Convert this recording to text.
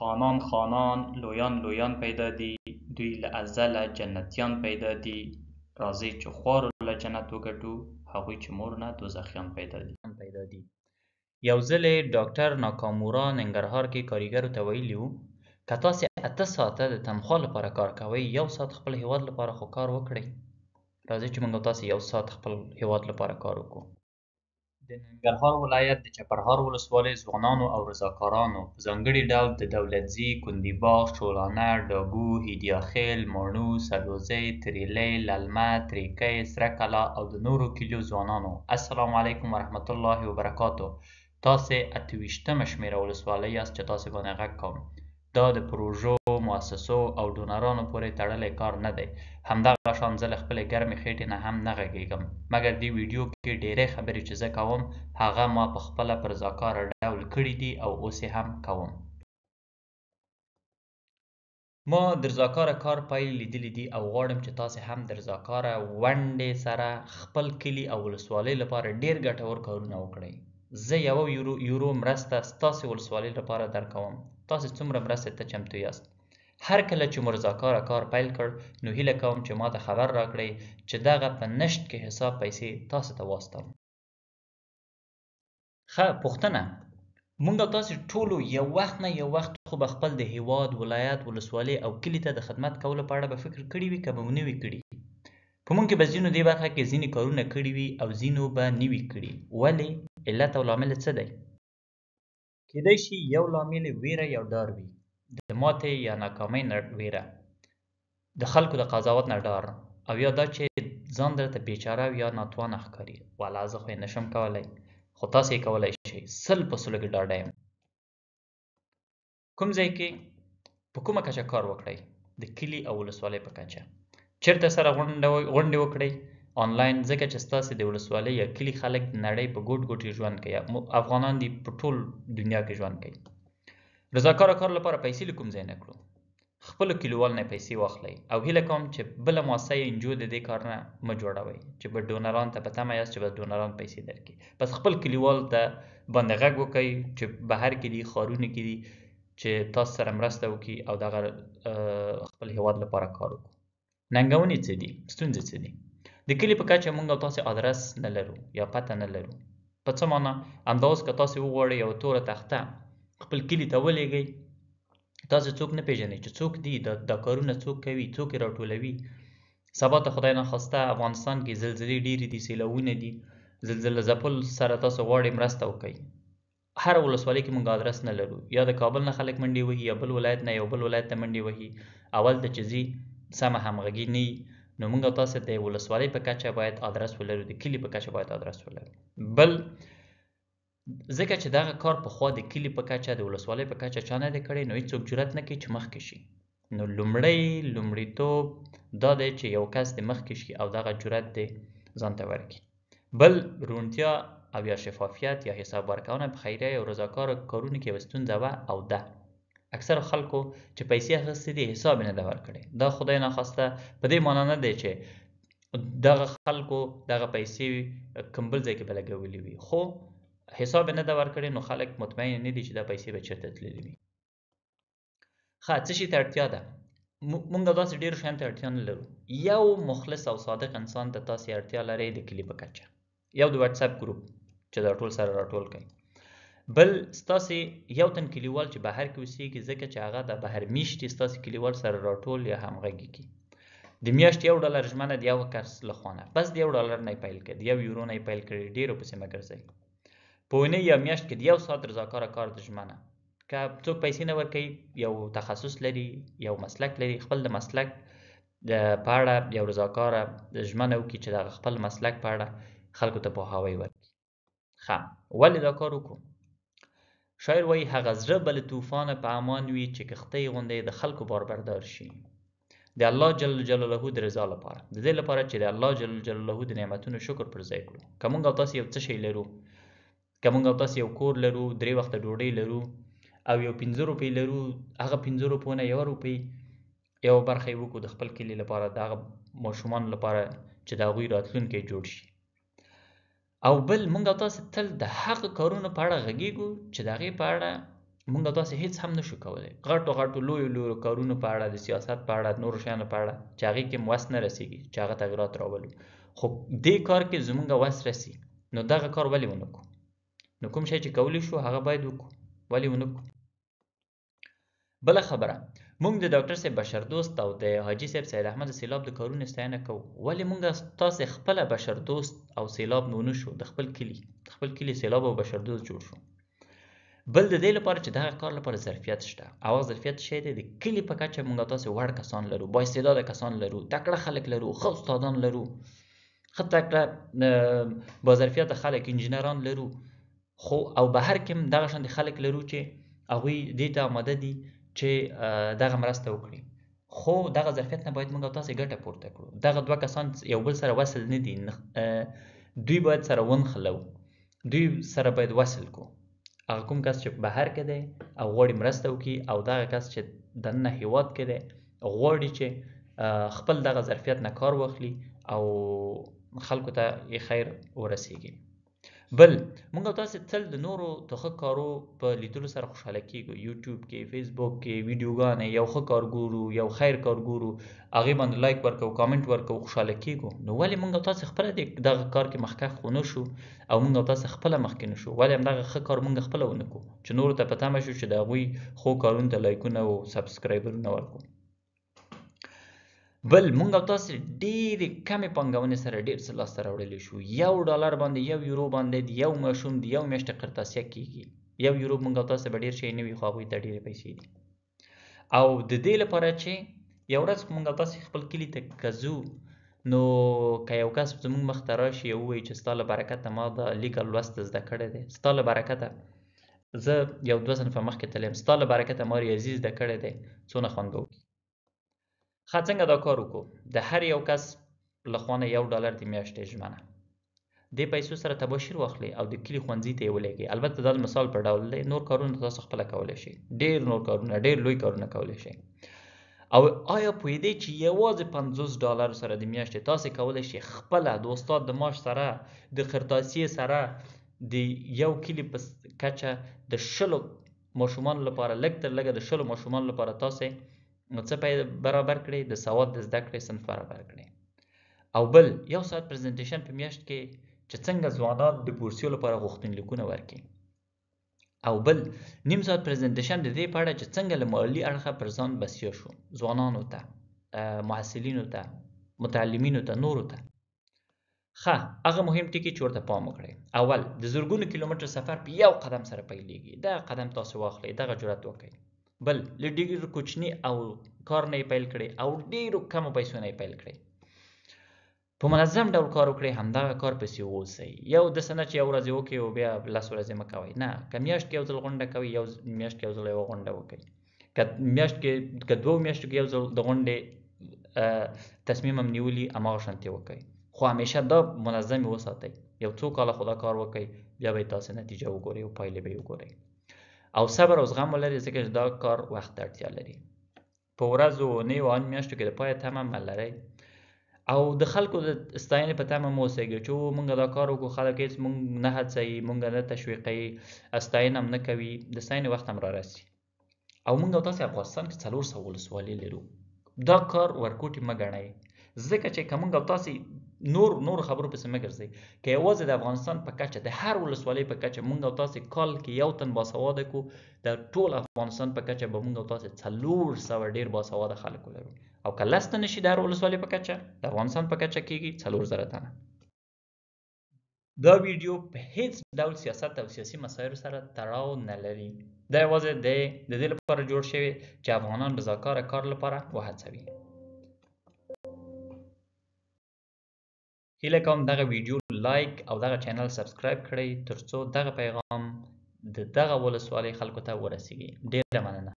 خانان خانان، لویان لویان پیدا دي، دوی له ازله جنتیان پیدا دي. راځئ چې خوارو له جنت وګټو، هغوی چې مور نه دوزخیان پیدا دي. یو ځلې ډاکټر ناکامورا ننګرهار کې کاریګرو ته ویلي وو، که تاسې 8 ساعته د تنخوا لپاره کار کوئ، یو ساعت خپل هیواد لپاره خو کار وکړئ. راځئ چې موږ تاسې یو ساعت خپل هیواد لپاره کار وکړو. د ننګرهار ولایت د چپرهار ولسوالۍ ځوانانو او رضاکارانو، په ځانګړي ډول د دولتزي، کندي باغ، شولانه، ډاګو، هیدیاخیل، ماڼو، سدوزۍ، تریلۍ، للمه، تریکۍ، سره کلا او د نورو کلیو ځوانانو، السلام علیکم ورحمت الله وبرکاتو. تاسې 28مه شمېره ولسوالۍ یاست چې تاسې باندې غږ کوم. دا د پروژو، مؤسسو او ډونرانو پورې تړلی کار نه دی. همدغه شان زه له خپلې ګرمې خېټې نه هم نه غږېږم، مګر دې ویډیو کې ډیری خبرې چې زه کوم هغه ما په خپله په رضاکاره ډول کړي دي او اوس یې هم کوم. ما د رضاکاره کار پایلې لیدلې دي او غواړم چې تاسې هم د رضاکاره ونډې سره خپل کلي او ولسوالۍ لپاره ډیر ګټور کارونه وکړئ. زه یوه یورو مرسته ستاسې ولسوالۍ لپاره درکوم. تاسې څومره مرستې ته چمتو یاست؟ هر کله چې مو رضاکاره کار پیل کړ، نو هیله کوم چې ما ته خبر راکړئ چې دغه په نشت کې حساب پیسې تاسې ته واستوم. ښه پوښتنه، مونږ او تاسې ټولو یو وخت نه یو وخت خو به خپل د هیواد، ولایت، ولسوالۍ او کلي ته د خدمت کولو په اړه به فکر کړي وي که به مو نه وي کړي؟ په مونږ کې به ځینو دې برخه کې ځینې کارونه کړي وي او ځینو به نه وي کړي. ولې؟ علت او لامل څه دی؟ کیدای شي یو لامل یې ویره یا ډار وي، د ماتې یا ناکامۍ نه ویره، د خلکو د قضاوت نه ډار، او یا دا چې ځان درته بیچاره یا ناتوانه ښکاري، والا زه خو یې نشم کولی، خو تاسې یې کولی شئ، 100 په 100 کې ډاډه یم. کوم ځای کې په کومه کچه کار وکړئ؟ د کلي او ولسوالۍ په کچه. چېرته سره غونډې وکړئ؟ آنلاین، ځکه چې ستاسې د ولسوالۍ یا کلي خلک د نړۍ په ګوټ ګوټ کې ژوند کوي، افغانان دي په ټول دنیا کې ژوند کوي. رضاکاره کار لپاره پیسې له کوم ځای نه کړو؟ خپلو کلیوالو نه پیسې واخلئ او هیله کوم چې بله مؤسسه یا انجو د دې کار نه مه جوړوئ چې به ډونران ته په تمه یاست چې بس ډونران پیسې درکړي. بس خپل کلیوال ته باندې غږ وکړئ چې بهر کې دي، ښارونو کې دي، چې تاسو سره مرسته وکړي او دغه خپل هیواد لپاره کار وکړو. ننګونې څه دي؟ ستونزې څه دي؟ د کلي په کچه مونږ او تاسې آدرس نه لرو یا پته نه لرو. په څه معنا؟ همدا اوس که تاسې وغواړئ یوه توره تخته خپل کلي ته ولېږئ، تاسې څوک نه پېژنئ چې څوک دي، دا کارونه څوک کوي، څوک یې راټولوي. سبا ته خدای ناخواسته افغانستان کې زلزلې ډېرې دي، سیلاوونه دي، زلزله ځپل سره تاسو غواړئ مرسته وکړئ. هر ولسوالۍ کې مونږ آدرس نه لرو، یا د کابل نه خلک منډې وهي، یا بل ولایت نه یو بل ولایت ته منډې وهي. اول ته چې ځي سمه همغږي نه وي. نو مونږ او تاسې د ولسوالۍ په کچه باید آدرس ولرو، د کلي په کچه باید آدرس ولرو. بل ځکه چې دغه کار پخوا د کلي په کچه، د ولسوالۍ په کچه چا نه دی کړی، نو هیڅوک جرأت نه کوي چې مخکې شي. نو لومړی لومړیتوب دا دی چې یو کس دې مخکې شي او دغه جرأت دې ځان ته ورکړي. بل روڼتیا او یا شفافیت یا حساب ورکونه په خیریه او رضاکارو کارونو کې یوه ستونزه وه او ده. اکثر خلکو چې پیسې اخیستې دي حساب یې نه دی ورکړی. دا خدای ناخواسته په دې معنا نه دی چې دغه خلکو دغه پیسې کوم بل ځای کې به لګولې وي، خو حساب یې نه دی ورکړی، نو خلک مطمئن نه دي چې دا پیسې به چېرته تللې وي. ښه، څه شي ته اړتیا ده؟ مونږ داسې ډېرو شیانو ته اړتیا نه لرو. یو مخلص او صادق انسان ته تاسې اړتیا لرئ د کلي په کچه. یو د واتساپ ګروپ چې دا ټول سره راټول کړئ. بل ستاسې یو تن کلیوال چې بهر کې اوسېږي، ځکه چې هغه د بهر میشتي ستاسې کلیوال سره راټول یا همغږي کړي. د میاشتې $1 ژمنه د یو کس له خوا نه، بس د $1 نه یې پیل کړئ، د €1 نه یې پیل کړئ، ډېرو پسې مه ګرځئ. په اونۍ یا میاشت کې د 1 ساعت رضاکاره کار د ژمنه. که څوک پیسې نه ورکوي، یو تخصص لري، یو مسلک لري، خپل د مسلک په اړه یو رضاکاره ژمنه وکړي چې دغه خپل مسلک په اړه خلکو ته پوهاوی ورکړي. ښه، ولې دا کار وکړو؟ شاعر وایي هغه زړه به له طوفانه په امان وي چې کښتۍ غوندې د خلکو باربردار شي. د الله جل جلاله د رضا لپاره، د دې لپاره چې د الله جل جلاله د نعمتونو شکر پر ځای کړو. که مونږ او تاسې یو څه شی لرو، که مونږ او تاسې یو کور لرو، 3 وخته ډوډۍ لرو او یو 5 روپۍ لرو، هغه 5 روپو نه 1 روپۍ یوه برخه یې وکړو د خپل کلي لپاره، د هغه ماشومانو لپاره چې د هغوی راتلونکی جوړ شي. او بل مونږ او تاسې تل د هغه کارونو په اړه غږېږو چې د هغې په اړه مونږ تاسو هیڅ هم نشو کولی. غټو غټو لویو لویو کارونو په اړه، د سیاست په اړه، نورو شیانو په اړه چې هغې کې مو وس نه رسیږي چې هغه تغیرات راولو، خو دې کار کې زمونږ وس رسي، نو دغه کار ولې ونه کړو؟ نو کوم شی چې کولی شو هغه باید وکړو، ولې ونه کړو؟ بله خبره، مونږ د ډاکټر صاحب بشردوست او د حاجي صاحب سید احمد سیلاب د کارونو ستاینه کوو، ولې مونږ تاسې خپله بشردوست او سیلاب ونه شو، د خپل کلي سیلاب او بشردوست جوړ شو؟ بل د دې لپاره چې دغه کار لپاره ظرفیت شته، او هغه ظرفیت شی دی د کلي په کچه مونږ تاسې وړ کسان لرو، با استعداده کسان لرو، تکړه خلک لرو، ښه استادان لرو، ښه تکړه با ظرفیته خلک، انجینران لرو، خو او بهر کې هم دغه شان خلک لرو چې هغوی دې ته آماده دي چې دغه مرسته وکړي، خو دغه ظرفیت نه باید موږ او تاسې ګټه پورته کړو. دغه دوه کسان یو بل سره وصل نه دي، دوی باید سره ونښلو، دوی سره باید وصل کړو. هغه کوم کس چې بهر کې دی او غواړي مرسته وکړي، او دغه کس چې دننه هیواد کې دی غواړي چې خپل دغه ظرفیت نه کار واخلي او خلکو ته یې خیر ورسیږي. بل، موږ او تاسې تل د نورو د ښه کارو په لیدلو سره خوشحاله کیږو، یوټیوب کې، فیسبوک کې ویډیوګانې، یو ښه کار ګورو، یو خیر کار ګورو، هغې باندې لایک ورکوو، کامنټ ورکوو، خوشحاله کیږو. نو ولې موږ او تاسې خپله دغه کار کې مخکښ ونه شو او موږ او تاسې خپله مخکې نه شو؟ ولې همدغه ښه کار موږ خپله ونه کړو چې نورو ته په تمه شو چې د هغوی ښو کارونو ته لایکونه او سبسکرایبرونه ورکړو؟ بل، مونږ او تاسې ډېرې کمې پانګونې سره ډېر څه لاسته راوړلی شو. یو ډالر باندې، یو یورو باندې د یو ماشوم د یو میاشتې قرطاسیه کیږي. یو یورو مونږ او تاسې به ډېر شی نه وي، خو هغوی ته ډېرې پیسې دي. او د دې لپاره چې یو ورځ مونږ او تاسې خپل کلي ته که ځو، نو که یو کس زمونږ مخ ته راشي او ووایي چې ستا له برکته ما دا لیک او لوست زده کړی دی، ستا له برکته زه یو دوه صنفه مخکې تللی یم، ستا له برکته ما ریاضي زده کړی دی، څونه خوند به وکړي. ښه، څنګه دا کار وکړو؟ د هر یو کس له خوا نه یو ډالر د میاشتې ژمنه، دې پیسو سره تباشیر واخلئ او د کلي ښوونځي ته یې ولېږئ. البته دا د مثال په ډول دی، نور کارونه تاسو خپله کولی شئ، ډېر نور کارونه، ډېر لوی کارونه کولی شئ. او آیا پوهېدئ چې یوازې پنځوس ډالر سره د میاشتې تاسې کولی شئ خپله د استاد د معاش سره، د قرطاسیې سره، د یو کلي په کچه د شلو ماشومانو لپاره، لږ تر لږه د شلو ماشومانو لپاره تاسې څه برابر کړئ؟ د سواد د زده کړې صنف برابر کړئ. او بل، یو ساعت پریزنټیشن په میاشت کې چې څنګه ځوانان د بورسیو لپاره غوښتنلیکونه ورکړي. او بل، نیم ساعت پریزنټیشن د دې په اړه چې څنګه له مالي اړخه پر ځان بسیا شو، ځوانانو ته، محصلینو ته، متعلمینو ته، نورو ته. ښه، هغه مهم ټکي چې ورته پام وکړئ. اول، د زرګونو کیلومتر سفر په یو قدم سره پیلېږي، دغه قدم تاسو واخلئ، دغه جرأت وکړئ. بل، له ډېر کوچني او کار نه یې پیل کړئ او ډېرو کمو پیسو نه یې پیل کړئ. په منظم ډول کار وکړئ، همدغه کار پسې اوسئ. یو داسې نه چې یو ورځ یې وکړئ او بیا لس ورځې مه کوئ، نه، که میاشت کې یو ځل غونډه کوئ، یو میاشت کې یو ځل یوه غونډه وکړئ، که میاشت کې، که دوو میاشتو کې یو ځل د غونډې تصمیم هم نیولي، هماغه شانتې وکړئ، خو همیشه دا منظم وساتئ. یو څو کاله خو دا کار وکړئ، بیا به یې تاسې نتیجه وګورئ او پایلې به یې وګورئ. او صبر او زغم ولرئ، ځکه چې دا کار وخت ته اړتیا لري. په ورځو، اونیو او ان میاشتو کې د پایه تمه مه لرئ او د خلکو د ستاینې په تمه مه اوسئ چې مونږ دا کار وکړو، خلک هېڅ مونږ نه هڅوي، مونږ نه تشویقوي، ستاینه هم نه کوي. د ستاینې وخت هم رارسي. او مونږ او تاسې افغانستان کې 400 ولسوالۍ لرو، دا کار ورکوټي مه ګڼئ، ځکه چې که مونږ او تاسې نور خبرو پسې مه ګرځئ، که یوازې د افغانستان په کچه، د هر ولسوالۍ په کچه مونږ او تاسې کال کې یو تن باسواده کو، د ټول افغانستان په کچه به مونږ او تاسې 400 ډېر باسواده خلک ولرو. او که لس تنه شي د هر ولسوالۍ په کچه، د افغانستان په کچه کېږي 4000 تنه. دا ویډیو په هیڅ ډول سیاست او سیاسي مسایلو سره تړاو نه لري. دا یوازې د دې لپاره جوړ شوی چې افغانان رضاکاره کار لپاره وهڅوي. هیله کوم دغه ویډیو لایک او دغه چینل سبسکرایب کړئ ترڅو دغه پیغام د دغه ولسوالۍ خلکو ته ورسیږي. ډیره مننه.